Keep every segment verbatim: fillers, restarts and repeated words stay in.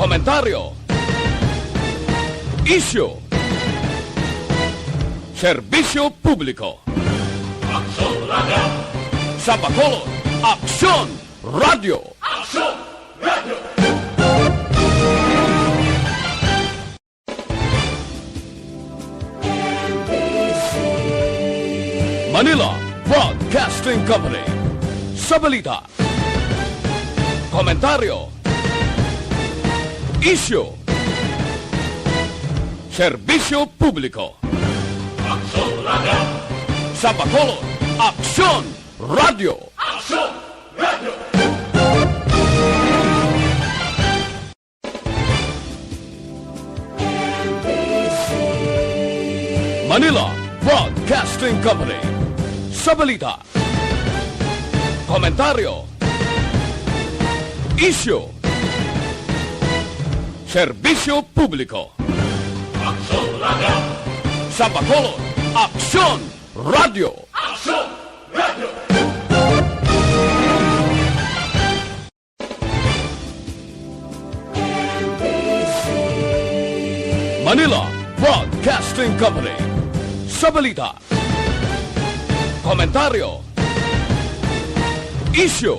Komentaryo. Isyu. Serbisyo publiko. Aksyon Radio. Sa Bacolod, Aksyon Radio. Aksyon Radio. Manila Broadcasting Company. Sa balita, komentaryo, isyu, serbisyo publiko. Aksyon Radio. Sa Bacolod, Aksyon Radio. Aksyon Radio. Manila Broadcasting Company. Sa balita, komentaryo, isyu, serbisyo publiko. Aksyon Radio. Sa Bacolod, Aksyon Radio. Aksyon Radio. Manila Broadcasting Company. Sa balita, komentaryo, isyu,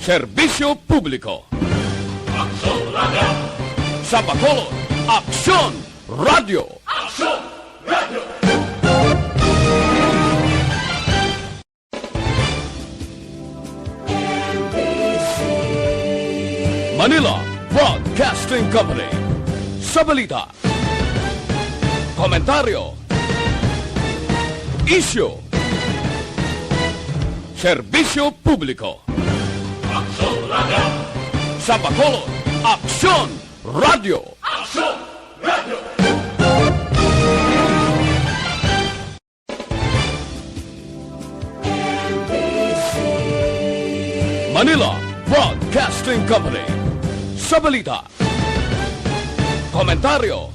serbisyo publiko. Aksyon Radio. Sa Bacolod, Aksyon Radio. Aksyon Radio. Manila Broadcasting Company. Sa balita, komentaryo, isyu, serbisyo publiko. Aksyon Radio. Sa Bacolod, Aksyon Radio. Aksyon Radio. Manila Broadcasting Company. Sa balita, komentaryo,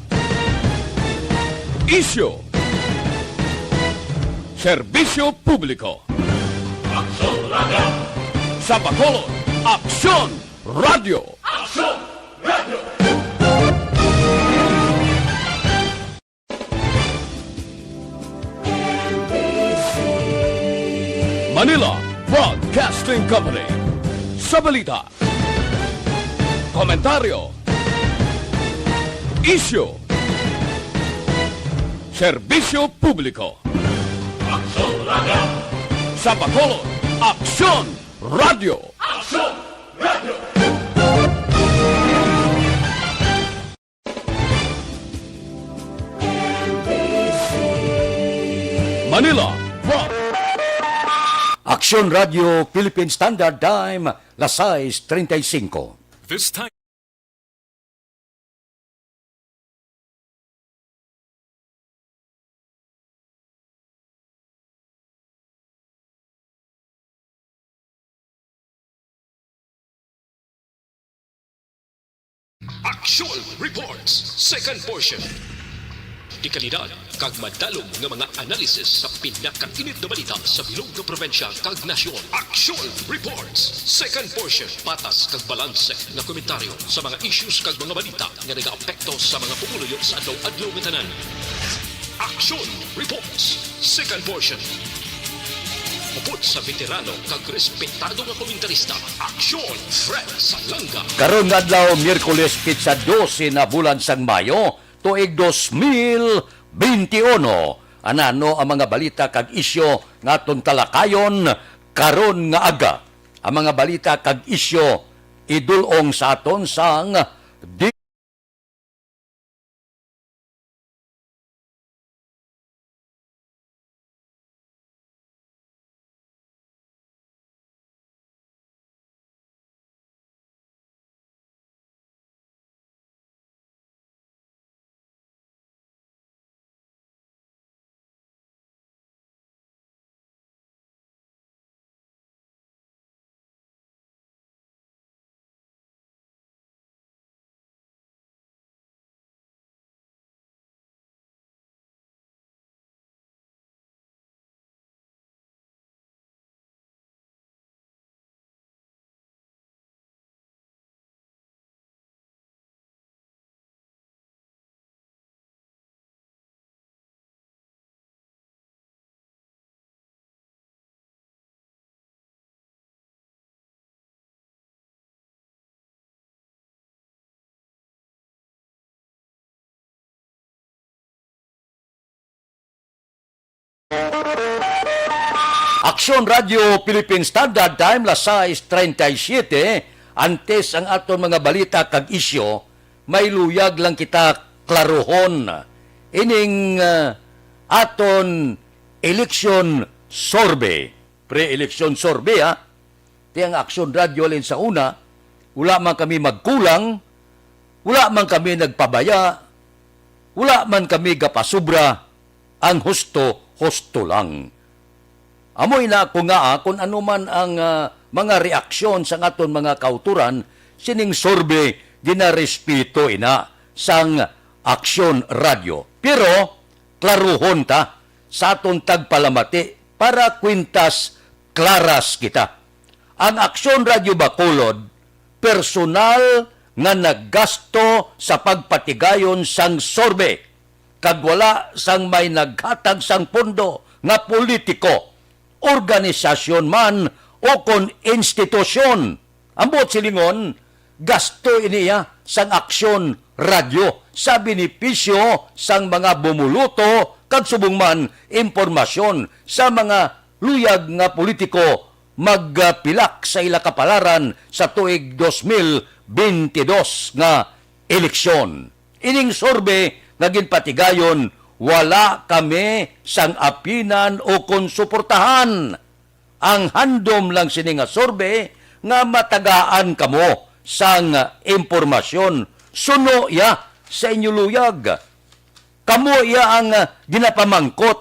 isyu, serbisyo publiko. Aksyon Radio. Sa Bacolod, Aksyon Radio. Aksyon Radio. Manila Broadcasting Company. Sa balita, komentaryo, isyu, serbisyo publiko. Aksyon Radio. Sa Bacolod, Aksyon Radio. Aksyon Radio. Manila, Broad-, Aksyon Radio Philippine Standard Time, las sais treinta y cinco. This time. Aksyon Reports, second portion. Dekalidad kag madalom nga mga analisis sa pinakainit nga balita sa bilog nga probinsya kag nasyon. Aksyon Reports, second portion. Patas kag balanse nga komentaryo sa mga issues kag mga balita nga nagaapekto sa mga pumuluyo sa adlaw-adlaw nga tanan. Aksyon Reports, second portion. Upod sa veterano kag respetado nga komentarista, Aksyon Fred Salanga. Karon nga adlaw, Miyerkules, petsa dose na bulan sang Mayo, tuig dos mil benti uno. Anano ang mga balita kag isyu nga aton talakayon karon nga aga? Ang mga balita kag isyu idul-ong sa aton sang di- Aksyon Radyo Philippine Standard Time, las sais treinta y siete. Antes ang aton mga balita kag isyu, may luyag lang kita klaruhon ining, ah, aton election survey. Pre-election survey, ha? Ti ang Aksyon Radyo halin sa una, wala man kami magkulang, wala man kami nagpabaya, wala man kami gapasubra, ang husto, husto lang. Amo ina ko nga, ah, kung ano man ang, ah, mga reaksyon sang aton mga kautoran, sining survey ginarespeto ina sang Aksyon Radyo. Pero klaruhon ta sa aton tagpalamati para kwintas klaras kita. Ang Aksyon Radyo Bacolod personal nga naggasto sa pagpatigayon sang survey, kag wala sang may naghatag sang pondo nga politiko, organisasyon man, o kon institusyon. Ang buot silingon, gasto ini iya sang Aksyon Radyo sa benepisyo sang mga bumuluto kag subong man impormasyon sa mga luyag nga politiko magpilak sa ila kapalaran sa tuig dos mil bentidós nga eleksyon. Ining survey nga ginpatigayon, wala kami sang apinan o kon suportahan. Ang handom lang sini nga survey nga matagaan kamo sang impormasyon suno ya sa inyo luyag. Kamo iya ang ginapamangkot.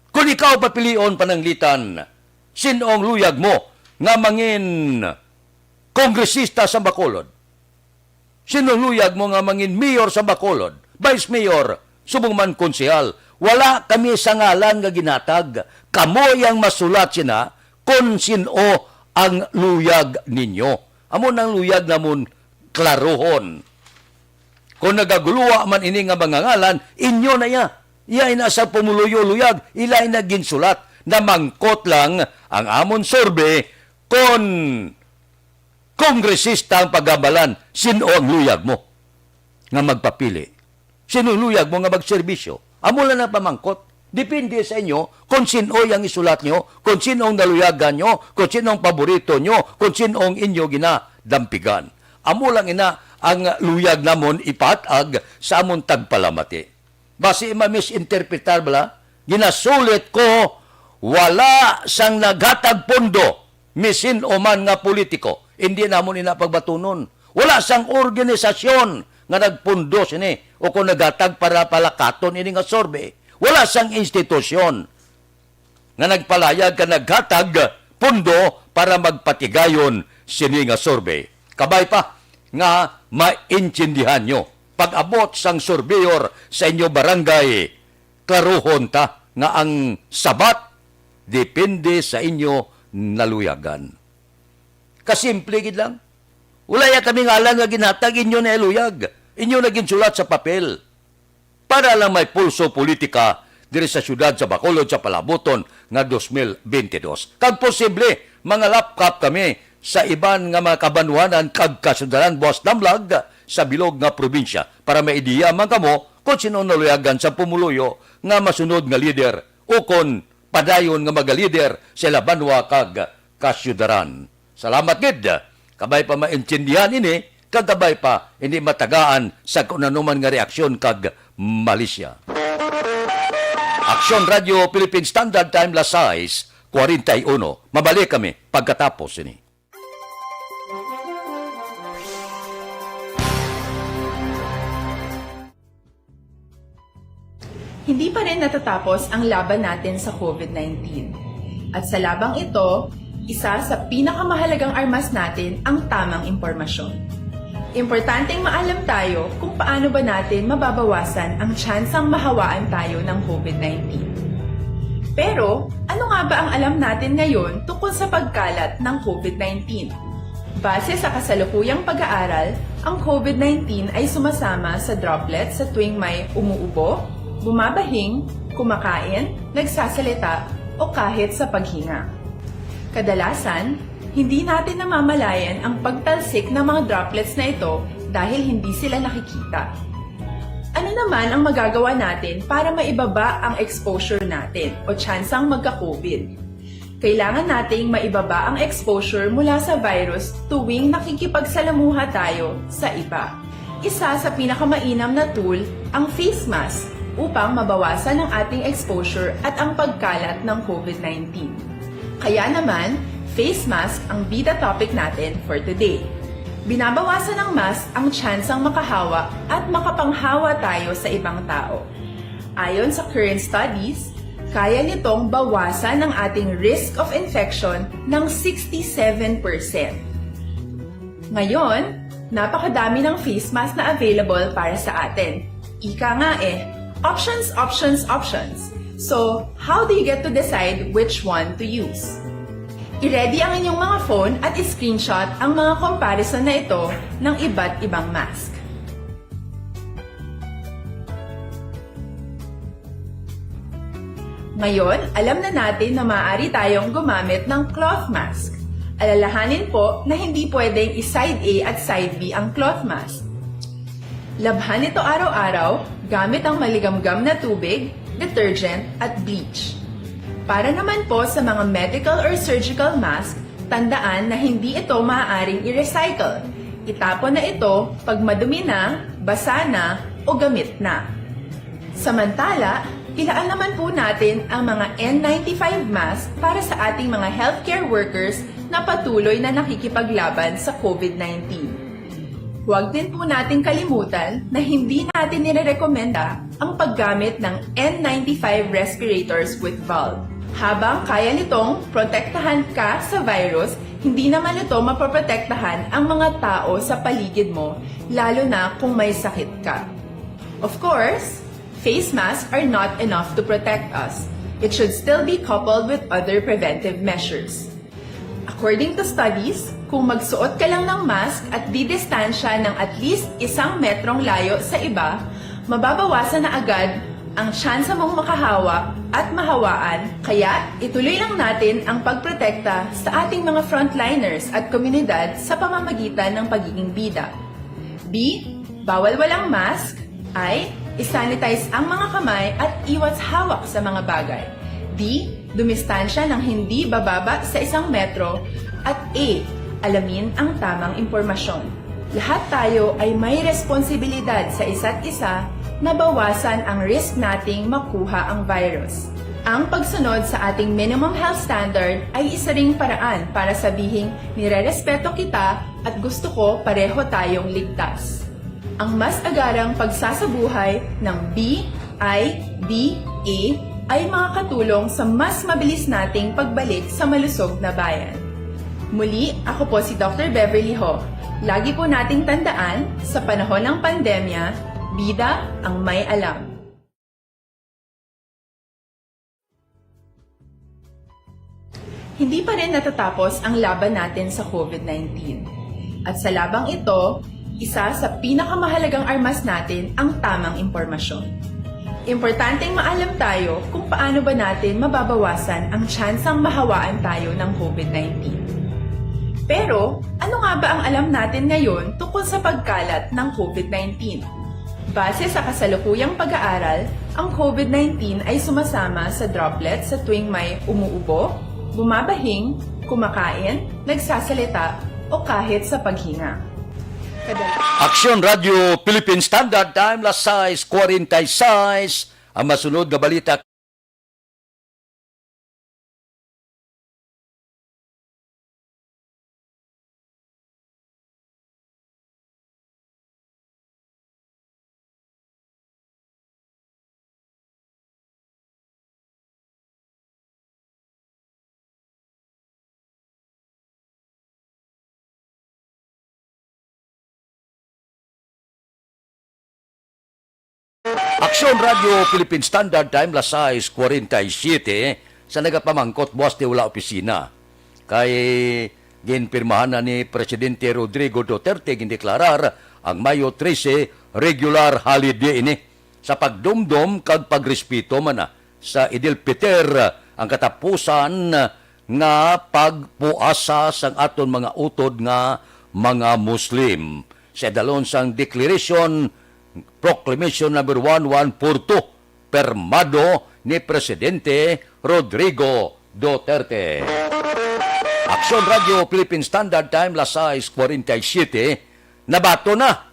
Kon ikaw papilion, pananglitan, sin-o ang luyag mo nga mangin kongresista sa Bacolod? Sin-o ang luyag mo nga mangin mayor sa Bacolod, vice mayor, subong man konsehal? Wala kami sa ngalan nga ginatag. Kamo yang masulat sina kon sin-o ang luyag ninyo. Amo nang luyag namon klaruhon. Kung nagaguluwa man ini nga mga ngalan, inyo na iya. Iya ina sa pumuluyo luyag, ila ina ginsulat. Namangkot lang ang amon survey kon kongresista ang paghambalan, sin-o ang luyag mo nga magpapili? Sin-o ang luyag mo nga magserbisyo? Amo lang ang pamangkot. Depende sa inyo kung sin-o ang isulat nyo, kung sin-o ang naluyagan nyo, kung sin-o ang paborito nyo, kung sin-o ang inyo ginadampigan. Amo lang ina ang luyag namon ipahat-ag sa amon tagpalamati. Basi ma-misinterpretar bala, ginasulit ko, wala sang naghatag pondo, misin o man nga politiko. Indi namon ina pagbatunon. Wala sang organisasyon nga nagpundo sini o kung naghatag para palakaton ini nga survey. Wala sang institusyon nga nagpalayag ka naghatag pondo para magpatigayon sini nga survey. Kabay pa nga maintindihan nyo, pag-abot sang surveyor sa inyo barangay, klaruhon ta nga ang sabat depende sa inyo naluyagan. Kasimple gid lang. Wala ya kami ngalan nga ginhatag, inyo na iluyag. Inyo na ginsulat sa papel. Para lang may pulso politika diri sa siyudad sa Bacolod sa palabuton nga dos mil bentidós. Kag posible, mangalapkap kami sa iban nga mga kabanwanan kag kasyudaran buas damlag sa bilog nga probinsya para may ideya man kamo kon sin-o naluyagan sa pumuluyo nga masunod nga lider ukon padayon nga magalider sa ila banwa kag kasyudaran. Salamat gid. Kabay pa maintindihan ini, kag kabay pa hindi matagaan sa kung ano man nga reaksyon kag malisya. Aksyon Radyo Philippine Standard Time, las sais kwarenta y uno. Mabalik kami pagkatapos ini. Hindi pa rin natatapos ang laban natin sa covid nineteen. At sa labang ito, isa sa pinakamahalagang armas natin ang tamang impormasyon. Importanteng maalam tayo kung paano ba natin mababawasan ang tsansang mahawaan tayo ng covid nineteen. Pero, ano nga ba ang alam natin ngayon tungkol sa pagkalat ng covid nineteen? Base sa kasalukuyang pag-aaral, ang covid nineteen ay sumasama sa droplet sa tuwing may umuubo, bumabahing, kumakain, nagsasalita, o kahit sa paghinga. Kadalasan, hindi natin namamalayan ang pagtalsik ng mga droplets na ito dahil hindi sila nakikita. Ano naman ang magagawa natin para maibaba ang exposure natin o tsansang magka-covid? Kailangan nating maibaba ang exposure mula sa virus tuwing nakikipagsalamuha tayo sa iba. Isa sa pinakamainam na tool ang face mask upang mabawasan ang ating exposure at ang pagkalat ng covid nineteen. Kaya naman, face mask ang bida topic natin for today. Binabawasan ng mask ang tsansang makahawa at makapanghawa tayo sa ibang tao. Ayon sa current studies, kaya nitong bawasan ang ating risk of infection ng sixty-seven percent. Ngayon, napakadami ng face mask na available para sa atin. Ika nga eh, options, options, options. So, how do you get to decide which one to use? I-ready ang inyong mga phone at i-screenshot ang mga comparison na ito ng iba't ibang mask. Ngayon, alam na natin na maaari tayong gumamit ng cloth mask. Alalahanin po na hindi pwedeng i-side A at side B ang cloth mask. Labhan ito araw-araw gamit ang maligamgam na tubig, detergent, at bleach. Para naman po sa mga medical or surgical mask, tandaan na hindi ito maaaring i-recycle. Itapon na ito pag madumi na, basa na, o gamit na. Samantala, ilaan naman po natin ang mga N ninety-five mask para sa ating mga healthcare workers na patuloy na nakikipaglaban sa covid nineteen. Huwag din po nating kalimutan na hindi natin nirerekomenda ang paggamit ng N ninety-five respirators with valve. Habang kaya nitong protektahan ka sa virus, hindi naman ito mapoprotektahan ang mga tao sa paligid mo, lalo na kung may sakit ka. Of course, face masks are not enough to protect us. It should still be coupled with other preventive measures. According to studies, kung magsuot ka lang ng mask at didistansya ng at least isang metrong layo sa iba, mababawasan na agad ang tsansa mong makahawa at mahawaan, kaya ituloy lang natin ang pagprotekta sa ating mga frontliners at komunidad sa pamamagitan ng pagiging bida. B, bawal walang mask. I, isanitize ang mga kamay at iwas hawak sa mga bagay. D, dumistansya ng hindi bababa sa isang metro. At A, alamin ang tamang impormasyon. Lahat tayo ay may responsibilidad sa isa't isa na bawasan ang risk nating makuha ang virus. Ang pagsunod sa ating minimum health standard ay isa ring paraan para sabihing nirerespeto kita at gusto ko pareho tayong ligtas. Ang mas agarang pagsasabuhay ng B I D A ay makakatulong sa mas mabilis nating pagbalik sa malusog na bayan. Muli, ako po si Doctor Beverly Ho. Lagi po nating tandaan, sa panahon ng pandemya, bida ang may alam. Hindi pa rin natatapos ang laban natin sa covid nineteen. At sa labang ito, isa sa pinakamahalagang armas natin ang tamang impormasyon. Importanteng maalam tayo kung paano ba natin mababawasan ang tsansang mahawaan tayo ng covid nineteen. Pero, ano nga ba ang alam natin ngayon tungkol sa pagkalat ng covid nineteen? Base sa kasalukuyang pag-aaral, ang covid nineteen ay sumasama sa droplet sa tuwing may umuubo, bumabahing, kumakain, nagsasalita, o kahit sa paghinga. Kadala- Aksyon Radio Philippine Standard Time, las sais cuarenta y seis. Ang masunod nga balita. Aksyon Radio Philippine Standard Time, las sais cuarenta y siete, sa nagapamangkot buas ti wala opisina. Kay ginpirmahan na ni Presidente Rodrigo Duterte, gindeklarar ang Mayo trese regular holiday ini. Sa pagdumdom kag pagrespeto man na sa Idil Peter, ang katapusan nga pagpuasa sang aton mga utod nga mga Muslim. Sa idalon sang Declaration, Proclamation Number one one four two, permado ni Presidente Rodrigo Duterte. Aksyon Radio Philippine Standard Time, las sais cuarenta y siete, nabaton na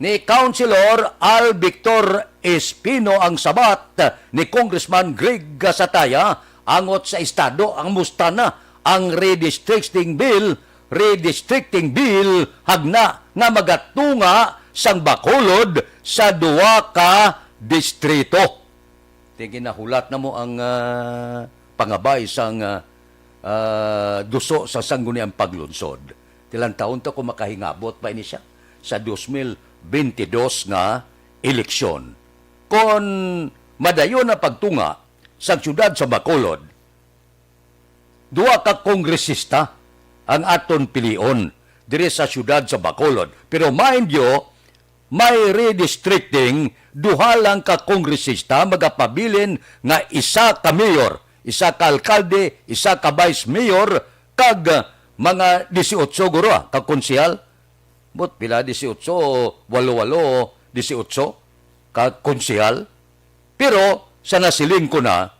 ni Councilor Al Victor Espino ang sabat ni Congressman Greg Gatchalian angot sa estado ang musta na ang redistricting bill, redistricting bill hagna nga magatunga sang Bacolod sa duha ka distrito. Ti ginahulat na mo ang, ah, pangabay sang, ah, ah, duso sa Sangguniang Paglunsod. Ti lantawon ta kung makahingabot pa ini siya sa dos mil bentidós nga eleksyon. Kon madayon ang pagtunga sa siyudad sa Bacolod, duha ka kongresista ang aton pilion diri sa siyudad sa Bacolod. Pero mind you, may redistricting, duha lang ka kongresista magapabilin nga isa ka mayor, isa ka alkalde, isa ka vice mayor, kag mga disiotso guro, ah, ka konsehal. But pila, disiotso, walo, walo, disiotso ka konsehal. Pero sa nasiling ko na,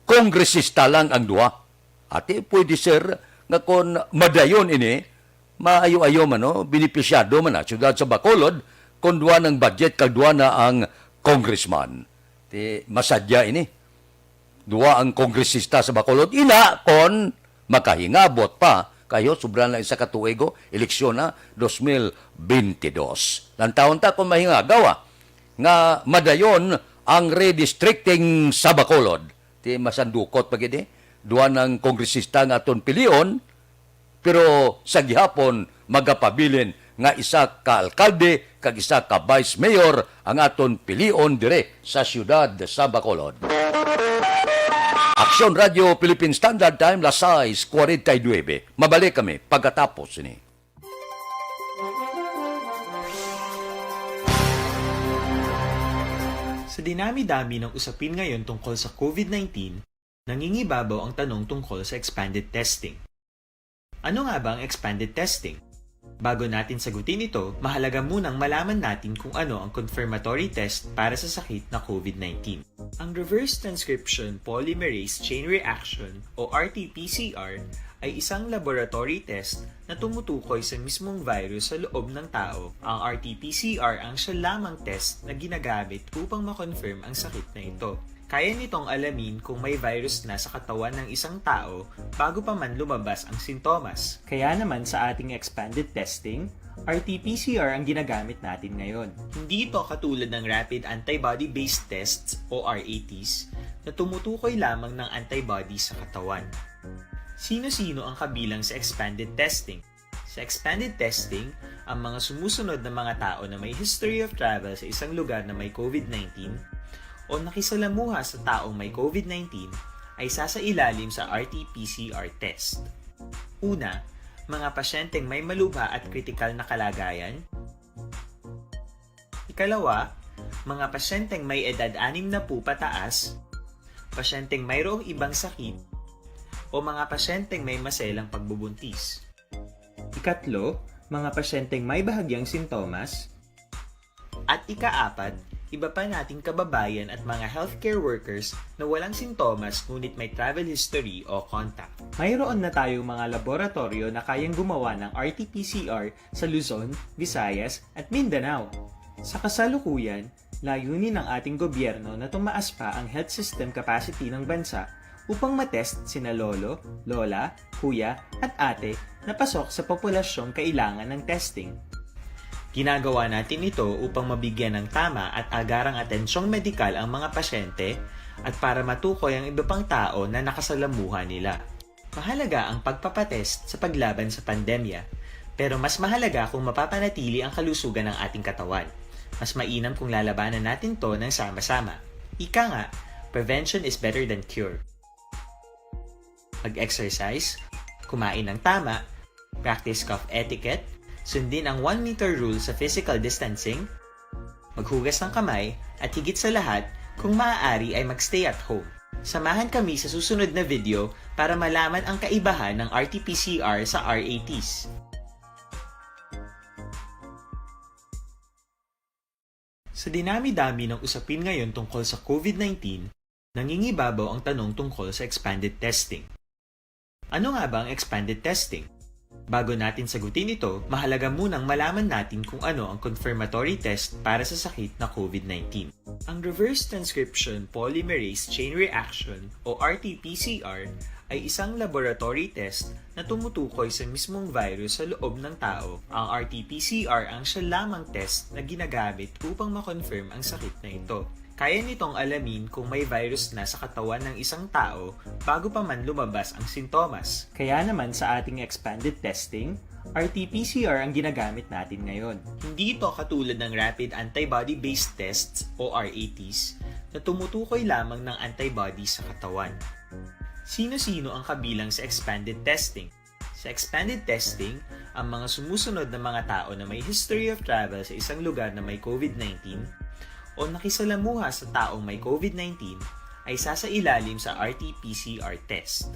kongresista lang ang duha. Ati, pwede, sir, nga kon madayon ini, maayo-ayo man, no? Benepisyado man ang siyudad sa Bacolod kon duha nang budget kag duha na ang congressman. Ti, masadya ini. Duha ang kongresista sa Bacolod. Ina, kon makahingabot pa, kayo, sobra na isa ka tuig, oh, eleksyon na, dos mil bentidós. Lantawon ta kung mahingagaw, ah, nga madayon ang redistricting sa Bacolod. Ti masandukot pa gid, eh. Duha nang kongresista nga aton pilion, pero sa gihapon magapabilin nga isa ka alkalde kag isa ka vice mayor ang aton pilion dire sa siyudad sa Bacolod. Aksyon Radio Philippine Standard Time, las sais cuarenta y nueve. Mabalik kami pagkatapos sini. Sa dinami-dami ng usapin ngayon tungkol sa COVID nineteen, nangingibabaw ang tanong tungkol sa expanded testing. Ano nga ba ang expanded testing? Bago natin sagutin ito, mahalaga munang malaman natin kung ano ang confirmatory test para sa sakit na COVID nineteen. Ang reverse transcription polymerase chain reaction o R T P C R ay isang laboratory test na tumutukoy sa mismong virus sa loob ng tao. Ang R T P C R ang siya lamang test na ginagamit upang ma-confirm ang sakit na ito. Kaya nitong alamin kung may virus na sa katawan ng isang tao bago pa man lumabas ang sintomas. Kaya naman sa ating expanded testing, R T P C R ang ginagamit natin ngayon. Hindi ito katulad ng rapid antibody-based tests o R A Ts na tumutukoy lamang ng antibody sa katawan. Sino-sino ang kabilang sa expanded testing? Sa expanded testing, ang mga sumusunod na mga tao na may history of travel sa isang lugar na may COVID nineteen o nakisalamuha sa taong may COVID nineteen ay sasailalim sa R T P C R test. Una, mga pasyenteng may malubha at kritikal na kalagayan. Ikalawa, mga pasyenteng may edad anim na po pataas, pasyenteng mayroong ibang sakit, o mga pasyenteng may maselang pagbubuntis. Ikatlo, mga pasyenteng may bahagyang sintomas. At ikaapat, iba pa nating kababayan at mga healthcare workers na walang sintomas ngunit may travel history o contact. Mayroon na tayong mga laboratoryo na kayang gumawa ng R T P C R sa Luzon, Visayas, at Mindanao. Sa kasalukuyan, layunin ng ating gobyerno na tumaas pa ang health system capacity ng bansa upang matest sina lolo, lola, kuya, at ate na pasok sa populasyong kailangan ng testing. Ginagawa natin ito upang mabigyan ng tama at agarang atensyong medikal ang mga pasyente at para matukoy ang iba pang tao na nakasalamuha nila. Mahalaga ang pagpapatest sa paglaban sa pandemya, pero mas mahalaga kung mapapanatili ang kalusugan ng ating katawan. Mas mainam kung lalabanan natin 'to ng sama-sama. Ika nga, prevention is better than cure. Mag-exercise, kumain ng tama, practice cough etiquette, sundin ang one meter rule sa physical distancing, maghugas ng kamay, at higit sa lahat, kung maaari ay mag-stay at home. Samahan kami sa susunod na video para malaman ang kaibahan ng R T P C R sa R A Ts. Sa dinami-dami ng usapin ngayon tungkol sa COVID nineteen, Nangingibabaw ang tanong tungkol sa expanded testing. Ano nga ba ang expanded testing? Bago natin sagutin ito, mahalaga munang malaman natin kung ano ang confirmatory test para sa sakit na COVID nineteen. Ang reverse transcription polymerase chain reaction o R T P C R ay isang laboratory test na tumutukoy sa mismong virus sa loob ng tao. Ang R T P C R ang siya lamang test na ginagamit upang ma-confirm ang sakit na ito. Kaya nitong alamin kung may virus na sa katawan ng isang tao bago pa man lumabas ang sintomas. Kaya naman sa ating expanded testing, R T P C R ang ginagamit natin ngayon. Hindi ito katulad ng rapid antibody-based tests o R A Ts na tumutukoy lamang ng antibody sa katawan. Sino-sino ang kabilang sa expanded testing? Sa expanded testing, ang mga sumusunod na mga tao na may history of travel sa isang lugar na may COVID nineteen o nakisalamuha sa taong may COVID nineteen ay sasailalim sa R T P C R test.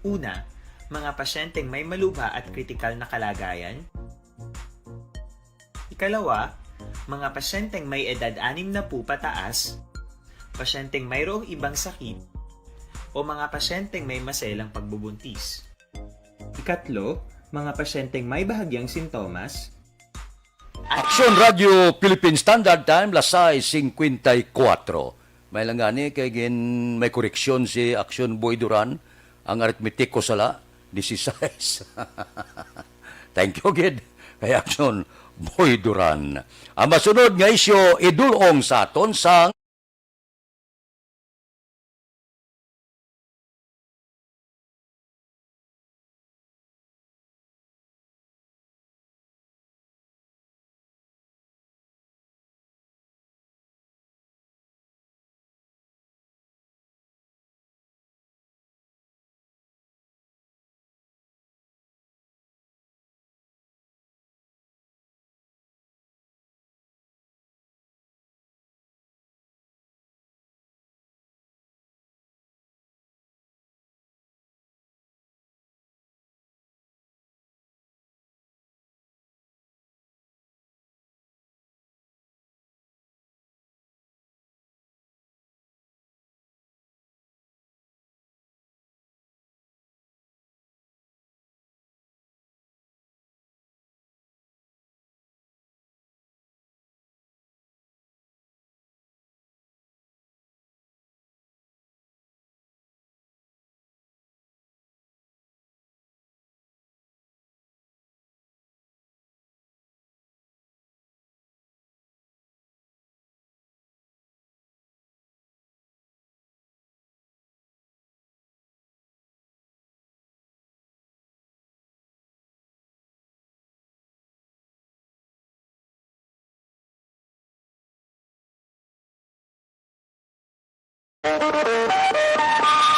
Una, mga pasyenteng may malubha at kritikal na kalagayan. Ikalawa, mga pasyenteng may edad anim na po pataas, pasyenteng mayroong ibang sakit, o mga pasyenteng may maselang pagbubuntis. Ikatlo, mga pasyenteng may bahagyang sintomas. Aksyon Radio Philippine Standard Time, las sais singkwenta y kuwatro. May lang gani kay gin-, may koreksyon si Aksyon Boy Duran. Ang aritmetiko sala, dieciséis. Thank you gid kay Aksyon Boy Duran. Ang masunod nga isyu, idulong sa aton sang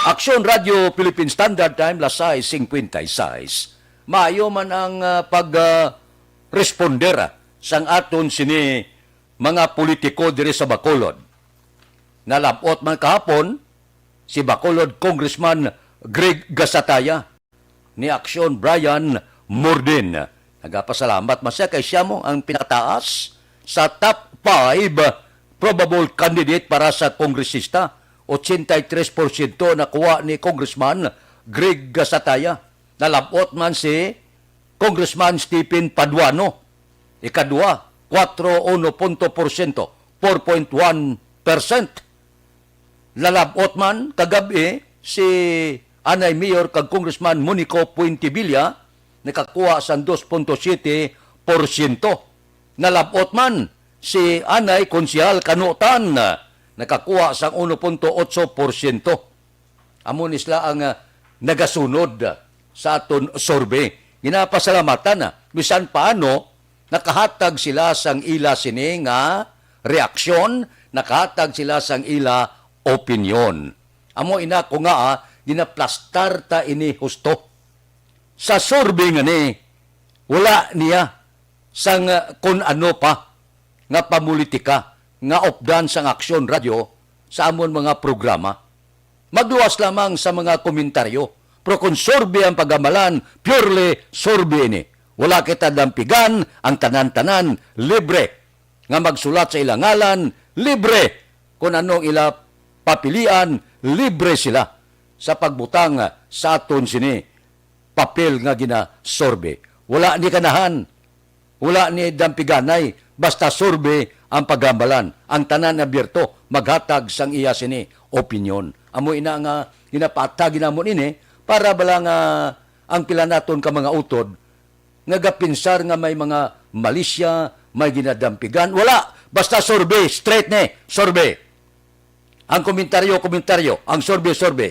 Aksyon Radio Philippine Standard Time, las sais singkwenta y sais. Maayo man ang, ah, pag, ah, responder, ah, sang aton sini mga politiko diri sa Bacolod. Nalab-ot man kahapon si Bacolod Congressman Greg Gasataya ni Aksyon Brian Mordin. Nagapasalamat man siya kay siya mo ang pinakataas sa top five probable candidate para sa kongresista. Ochenta y tres porsyento nakuha ni Congressman Greg Gasataya. Nalab-ot man si Congressman Stephen Paduano. Ikadua, kwatro uno punto porsyento, four point one percent. Nalab-ot man kagab-i si anay Mayor kag Congressman Monico Fuentebilla, nakakuha sang dos punto siyete porsyento. Nalab-ot man si anay Konsehal Kano Tan, nakakuha sang uno punto otso porsyento. Amo ni sila ang, ah, nagasunod sa aton survey. Ginapasalamatan na. Bisan paano, nakahatag sila sang ila sini nga reaksyon, nakahatag sila sang ila opinyon. Amo ina ko nga, ah, ginaplastar ta ini husto. Sa survey nga ni, wala niya sang, ah, kun ano pa nga pamulitika nga updan sang Aksyon Radio sa amon mga programa. Magluwas lamang sa mga komentaryo. Pero kung survey ang pagamalan, purely survey ini. Wala kita dampigan, ang tanan-tanan libre. Nga magsulat sa ila ngalan, libre. Kung anong ila papilian, libre sila sa pagbutang sa aton sini papel nga ginasurvey. Wala ni kanahan, wala ni dampiganay, basta survey ang paghambalan. Ang tanan abierto maghatag sang iya sini opinyon. Amo ina nga ginapatag namon ini para bala nga ang pila naton ka mga utod nga gapinsar nga may mga malisya, may ginadampigan. Wala! Basta survey, straight ni, survey. Ang komentaryo, komentaryo. Ang survey, survey.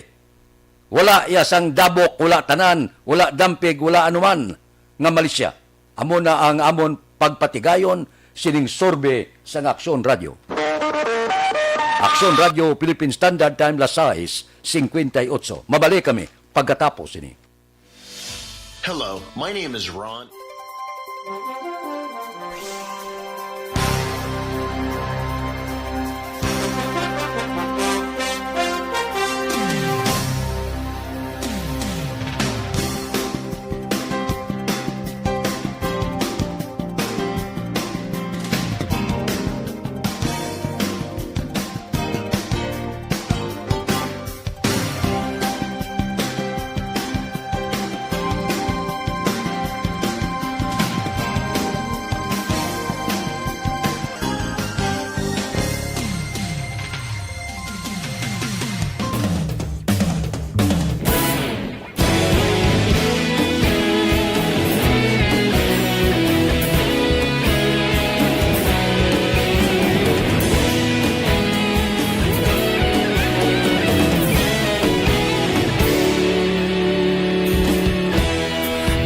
Wala iya sang dabok, wala tanan, wala dampig, wala anuman nga malisya. Amo na ang amon pagpatigayon sining survey sang Aksyon Radio. Aksyon Radio, Philippine Standard Time, las sais cincuenta y ocho. Mabalik kami pagkatapos sini. Hello, my name is Ron.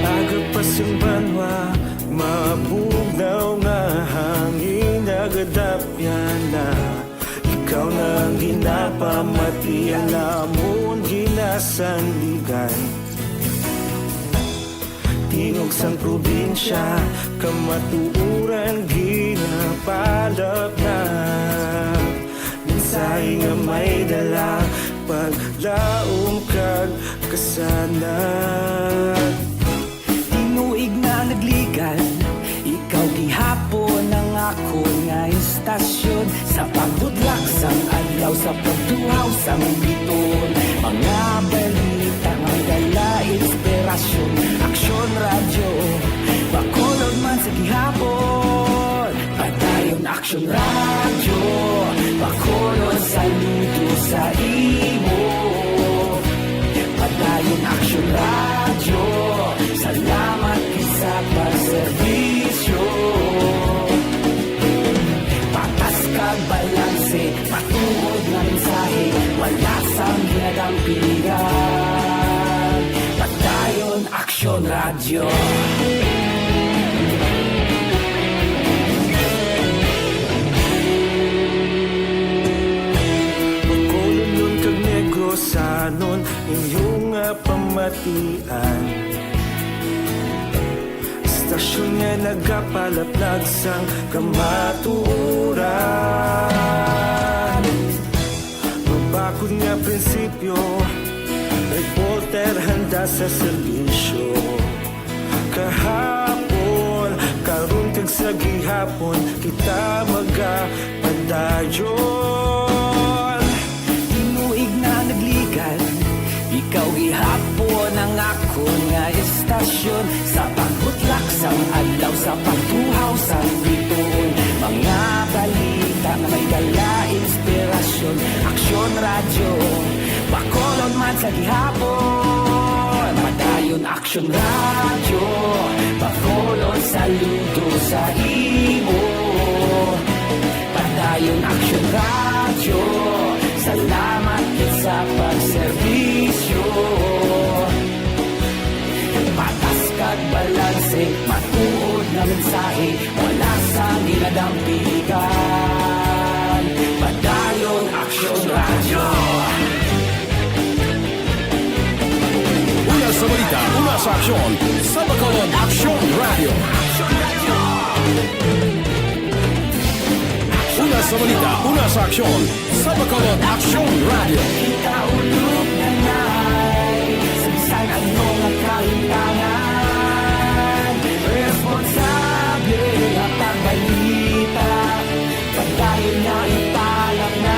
Aga pa sing banwa, mabugnaw nga hangin, nagadapyan na. Ikaw na ang ginapamati, ang amon ginasandigan. Tingog sang probinsya, kamatuoran ginapalapnag. Mensahe nga may dala, paglaom kag kasanag. Tinuig na nagligan, ikaw gihapon ang akon nga istasyon. Sa pagbutlak sang adlaw, sa pagtuhaw sang biton, mga balita nga may dala inspirasyon. Aksyon Radyo, Bacolod man sa gihapon. Padayon Aksyon Radyo, Bacolod, saludo sa imo. Padayon Aksyon Radyo, salamat gid sa pagserbisyo. Patas kag balanse, matuod nga mensahe, wala sang ginadampigan. Padayon Aksyon Radyo. Bacolodnon kag Negrosanon, inyo nga pamatian. Istasyon nga nagapalaplag sang kamatuoran. Mabakod nga prinsipyo, reporter handa sa serbisyo. Kahapon, karon kag sa gihapon, kita magapadayon. Tinuig na nagligan, ikaw gihapon ang akon nga istasyon. Sa pagbutlak sang adlaw, sa pagtuhaw sang biton, mga balita nga may dala inspirasyon. Aksyon Radyo, Bacolod man sa gihapon. Padayon Aksyon Radyo, Bacolod, saludo sa imo. Padayon Aksyon Radyo, salamat gid sa pagserbisyo. Patas kag balanse, matuod nga mensahe, wala sang ginadampigan. Padayon Aksyon Radyo. Una sa balita, una sa aksyon, sa Bacolod Aksyon Radyo. Una sa balita, una sa aksyon, sa Bacolod Aksyon Radyo. Kita ulog na nai, sa bisan ano nga kalimtangan, responsable nga pagbalita, padayon nga ipalapngan.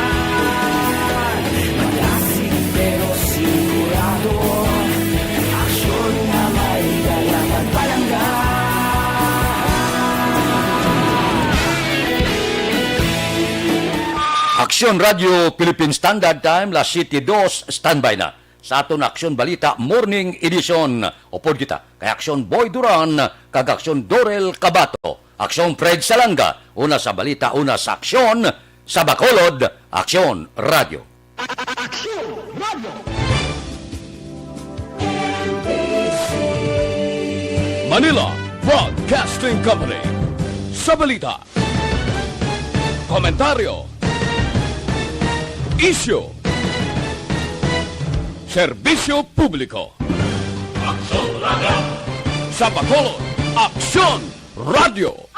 Aksyon Radio Philippine Standard Time, las siete dos, standby na sa aton Aksyon Balita Morning Edition. Upod kita kay Aksyon Boy Duran kag Aksyon Dorel Cabato. Aksyon Fred Salanga, una sa balita, una sa aksyon, sa Bacolod, Aksyon Radio. Aksyon Radio. Manila Broadcasting Company. Sa balita, komentaryo, isyu, serbisyo publiko. Aksyon Radio. Sa Bacolod, Aksyon Radio.